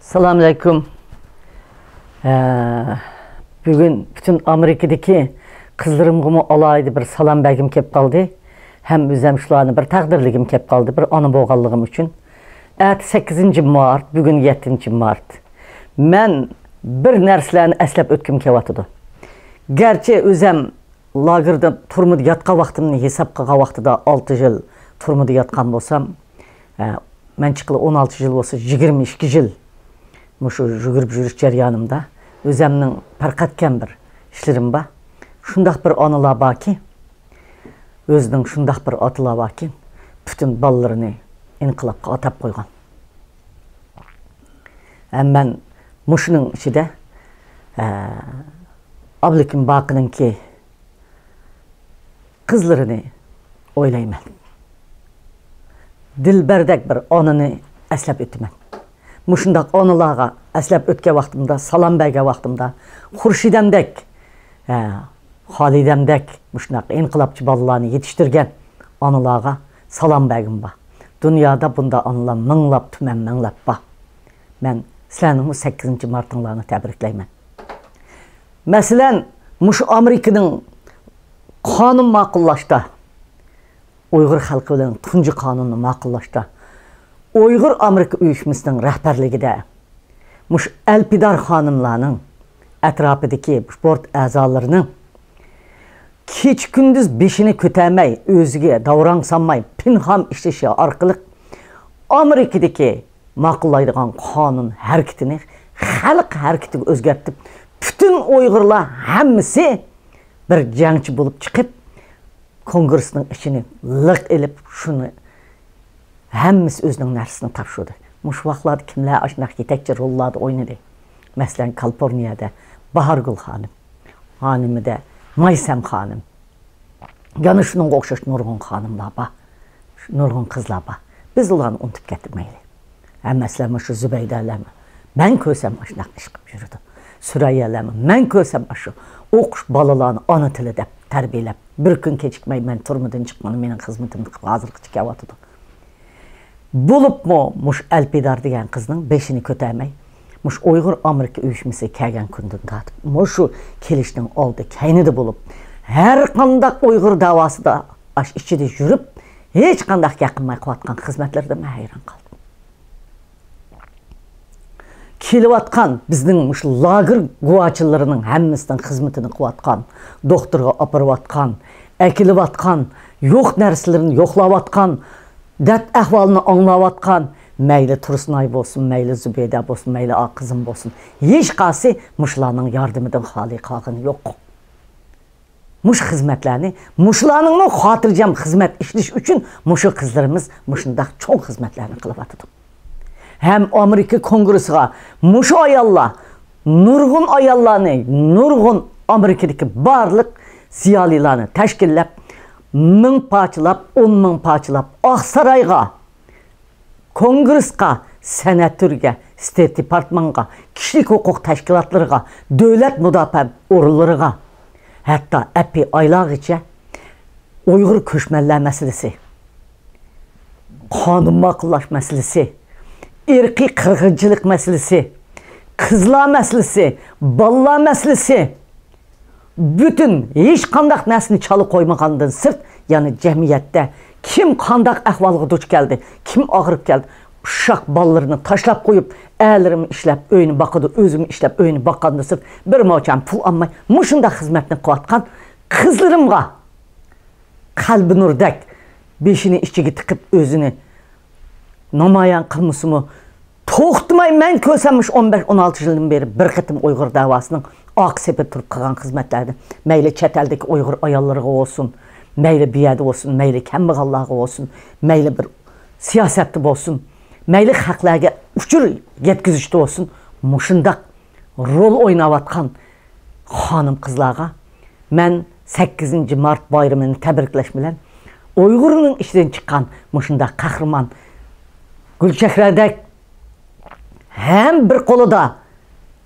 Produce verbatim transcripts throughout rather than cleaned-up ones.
ئەسسالامۇئەلەيكۇم. ھە، بۈگۈن پۈتۈن ئامېرىكىدىكى قىزلىرىمغىمۇ ئالاھىدە بىر سالام بەرگۈم كېلىپ قالدى. ھەم ئۆزۈم شۇلارنى بىر تەقدىرلىگۈم كېلىپ قالدى، بىر ئانا بولغانلىقىم ئۈچۈن. ئەتە سەككىزىنچى مارت، بۈگۈن يەتتىنچى مارت. مەن بىر نەرسىلەرنى ئەسلەپ ئۆتكۈم كېلىۋاتىدۇ. گەرچە ئۆزۈم لاگېردا، تۈرمىدە ياتقان ۋاقتىمنى ھېساب قىلغان ۋاقتىدا ئالتە يىل تۈرمىدە ياتقان بولسام، ھە، مەن چىققىلى ئون ئالتە يىل بولسا، يىگىرمە ئىككى يىل مۇشۇ يۈگۈرۈپ يۈرۈش جەريانىمدا ئۆزۈمنىڭ پەرقەتكەن بىر ئىشلىرىم بار. شۇنداق بىر ئانىلار باركى، ئۆزىنىڭ شۇنداق بىر ئاتىلار باركى، پۈتۈن بالىلىرىنى ئىنقىلابقا ئاتاپ قويغان. ھەم مەن مۇشۇنىڭ ئىچىدە، ئە، ئابلىكىم باقىنىڭكى قىزلىرىنى ئويلايمەن. دىلبەردەك بىر ئانىنى ئەسلەپ ئۆتىمەن. مۇشۇنداق ئانىلارغا ئەسلەپ ئۆتكەن ۋاقتىمدا، سالام بەرگەن ۋاقتىمدا، خۇرشىدەمدەك، ھە، خالىدەمدەك مۇشۇنداق ئىنقىلابچى بالىلارنى يېتىشتۈرگەن ئانىلارغا سالام بەرگۈم بار. دۇنيادا بۇنداق ئانىلار مىڭلاپ، تۈمەن مىڭلاپ بار. مەن سىلەرنىڭمۇ سەككىزىنچى مارتىڭلارنى تەبرىكلەيمەن. مەسىلەن، مۇشۇ ئامېرىكىنىڭ قانۇن ماقۇللاشتا، ئۇيغۇر خەلقى بىلەن تۇنجى قانۇننى ماقۇللاشتا، ئۇيغۇر ئامېرىكا ئۇيۇشمىسىنىڭ رەھبەرلىكىدە مۇشۇ ئەلپىدار خانىملارنىڭ ئەتراپىدىكى بورت ئەزالىرىنىڭ كېچە-كۈندۈز بېشىنى كۆتەرمەي، ئۆزىگە داۋراڭ سالماي، پىنھان ئىشلىشى ئارقىلىق ئامېرىكىدىكى ماقۇللايدىغان قانۇن ھەرىكىتىنى خەلق ھەرىكىتىگە ئۆزگەرتىپ، پۈتۈن ئۇيغۇرلار ھەممىسى بىر جەڭچى بولۇپ چىقىپ، كونگرېسنىڭ ئىچىنى لىق ئېلىپ، شۇنى ھەممىسى ئۆزىنىڭ نەرسىسىنى تاپشۇردى. مۇشۇ ۋاقىتلاردا كىملەر ئاشۇنداق يېتەكچى روللاردا ئوينىدى؟ مەسىلەن، كالىفورنىيەدە باھارگۈل خانىم، ھانىمىدە مايسەم خانىم، يەنە شۇنىڭغا ئوخشاش نۇرغۇن خانىملار بار. نۇرغۇن قىزلار بار. بىز ئۇلارنى ئۇنتۇپ كەتمەيلى. ھەممىسىلەر مۇشۇ زۇبەيدەلەرمۇ مەن كۆرسەم ئاشۇنداق ئىش قىلىپ يۈرىدۇ. سۈرەييەلەرمۇ مەن كۆرسەم ئاشۇ ئوقۇش بالىلارنى ئانا تىلى دەپ تەربىيەلەپ، بىر كۈن كېچىكمەي مەن تۈرمىدىن چىققىنى مېنىڭ خىزمىتىمنى قىلىپ ھازىرغىچە كېلىۋاتىدۇ. بولۇپمۇ مۇشۇ ئەلپىدار دېگەن قىزنىڭ بېشىنى كۆتەرمەي، مۇشۇ ئۇيغۇر ئامېرىكا ئۇيۇشمىسى كەلگەن كۈندىن تارتىپ، مۇشۇ كېلىشنىڭ ئالدى كەينىدە بولۇپ، ھەر قانداق ئۇيغۇر داۋاسىدا ئاش ئىچىدە يۈرۈپ، ھېچقانداق گەپ قىلماي قىلىۋاتقان خىزمەتلىرىدىن مەن ھەيران قالدىم. كېلىۋاتقان بىزنىڭ مۇشۇ لاگېر گۇۋاچىلىرىنىڭ ھەممىسىنىڭ خىزمىتىنى قىلىۋاتقان، دوختۇرغا ئاپىرىۋاتقان، ئەكېلىۋاتقان، يوق نەرسىلىرىنى يوقلاۋاتقان، دەرد ئەھۋالىنى ئاڭلاۋاتقان، مەيلى تۇرسۇنئاي بولسۇن، مەيلى زۇبەيدە بولسۇن، مەيلى ئاقىزىم بولسۇن، ھېچقايسى مۇشۇلارنىڭ ياردىمىدىن خالىي قالغىنى يوق. مۇشۇ خىزمەتلەرنى، مۇشۇلارنىڭمۇ خاتىرجەم خىزمەت ئىشلىشى ئۈچۈن مۇشۇ قىزلىرىمىز مۇشۇنداق چوڭ خىزمەتلەرنى قىلىۋاتىدۇ. ھەم ئامېرىكا كونگرېسىغا مۇشۇ ئاياللار، نۇرغۇن ئاياللارنى، نۇرغۇن ئامېرىكىدىكى بارلىق زىيالىيلارنى تەشكىللەپ، مىڭ پارچىلاپ، ئون مىڭ پارچىلاپ، ئاقسارايغا، كونگرېسقا، سېناتورگە، ستېيت دېپارتمېنتقا، كىشىلىك ھوقۇق تەشكىلاتلىرىغا، دۆلەت مۇداپىئە ئورۇنلىرىغا، ھەتتا ئەپ بى ئايلارغىچە ئۇيغۇر كۆچمەنلەر مەسىلىسى، قانۇن ماقۇللاش مەسىلىسى، ئىرقىي قىرغىنچىلىق مەسىلىسى، قىزلار مەسىلىسى، بالىلار مەسىلىسى، پۈتۈن ھېچقانداق نەرسىنى چالا قويمىغاندىن سىرت، يەنى جەمئىيەتتە كىم قانداق ئەھۋالغا دۇچ كەلدى، كىم ئاغرىپ كەلدى، ئۇششاق بالىلىرىنى تاشلاپ قويۇپ، ئەرلىرىمۇ ئىشلەپ ئۆينى باقىدۇ، ئۆزىمۇ ئىشلەپ ئۆينى باققاندىن سىرت، بىر موچەن پۇل ئالماي، مۇشۇنداق خىزمەتنى قىلىۋاتقان قىزلىرىمغا، قەلبى نۇردەك، بېشىنى ئىچىگە تىقىپ ئۆزىنى نامايان قىلمىسىمۇ، توختىماي مەن كۆرسەم مۇشۇ ئون بەش، ئون ئالتە يىلدىن بېرى بىر قېتىم ئۇيغۇر داۋاسىنىڭ ئارقا سېپىدە تۇرۇپ قىلغان خىزمەتلەردىن، مەيلى چەت ئەلدىكى ئۇيغۇر ئاياللىرىغا بولسۇن، مەيلى بۇ يەردە بولسۇن، مەيلى كەمبەغەللەرگە بولسۇن، مەيلى بىر سىياسەتتە بولسۇن، مەيلى خەقلەرگە ئۇچۇر يەتكۈزۈشتە بولسۇن، مۇشۇنداق رول ئويناۋاتقان خانىم-قىزلارغا مەن سەككىزىنچى مارت بايرىمىنى تەبرىكلەش بىلەن، ئۇيغۇرنىڭ ئىچىدىن چىققان مۇشۇنداق قەھرىمان گۈلچېھرەدەك ھەم بىر قولىدا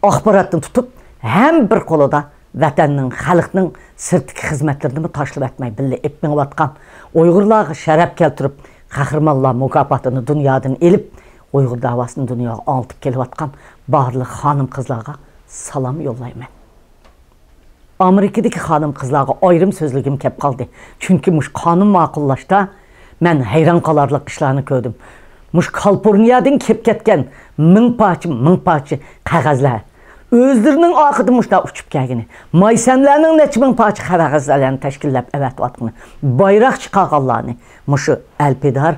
ئاخباراتنى تۇتۇپ، ھەم بىر قولىدا ۋەتەننىڭ، خەلقنىڭ سىرتتىكى خىزمەتلىرىنىمۇ تاشلىۋەتمەي بىللە ئېلىپ مېڭىۋاتقان، ئۇيغۇرلارغا شەرەپ كەلتۈرۈپ، قەھرىمانلار مۇكاپاتىنى دۇنيادىن ئېلىپ، ئۇيغۇر دەۋاسىنى دۇنياغا ئاڭلىتىپ كېلىۋاتقان بارلىق خانىم-قىزلارغا سالام يوللايمەن. ئامېرىكىدىكى خانىم-قىزلارغا ئايرىم سۆزلىگۈم كەپ قالدى. چۈنكى مۇشۇ قانۇن ماقۇللاشتا مەن ھەيران قالارلىق ئىشلارنى كۆردۈم. مۇشۇ كالىفورنىيەدىن كېلىپ كەتكەن مىڭ پارچە، مىڭ پارچە قەغەزلەر. ئۆزلىرىنىڭ ئارقىدىن مۇشۇنداق ئۇچۇپ كەلگىنى، مايسەملەرنىڭ نەچچە مىڭ پارچە قەغەزلەرنى تەشكىللەپ ئەۋەتىۋاتقىنى، بايراق چىقارغانلارنى مۇشۇ ئەلپىدار،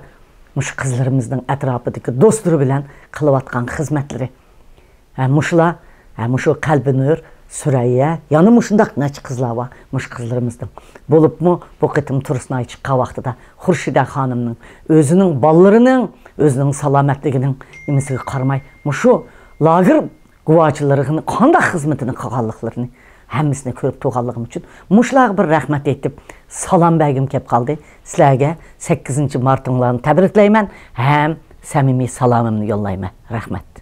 مۇشۇ قىزلىرىمىزنىڭ ئەتراپىدىكى دوستلىرى بىلەن قىلىۋاتقان خىزمەتلىرى. ھە، مۇشۇلار، ھە، مۇشۇ قەلبىنۇر، سۈرەييە، يەنە مۇشۇنداق نەچچە قىزلار بار، مۇشۇ قىزلىرىمىزنىڭ. بولۇپمۇ بۇ قېتىم تۇرسۇن ئاي چىققان ۋاقتىدا خۇرشىدە خانىمنىڭ ئۆزىنىڭ بالىلىرىنىڭ، ئۆزىنىڭ سالامەتلىكىنىڭ نېمىسىگە قارىماي، مۇشۇ لاگېر گۇۋاچىلىرىغا قانداق خىزمىتىنى قىلغانلىقلىرىنى ھەممىسىنى كۆرۈپ تۇرغانلىقىم ئۈچۈن مۇشۇلارغا بىر رەھمەت ئېيتىپ، سالام بەرگۈم كەپ قالدى. سىلەرگە سەككىزىنچى مارتىڭلارنى تەبرىكلەيمەن ھەم سەمىمىي سالامىمنى يوللايمەن. رەھمەت.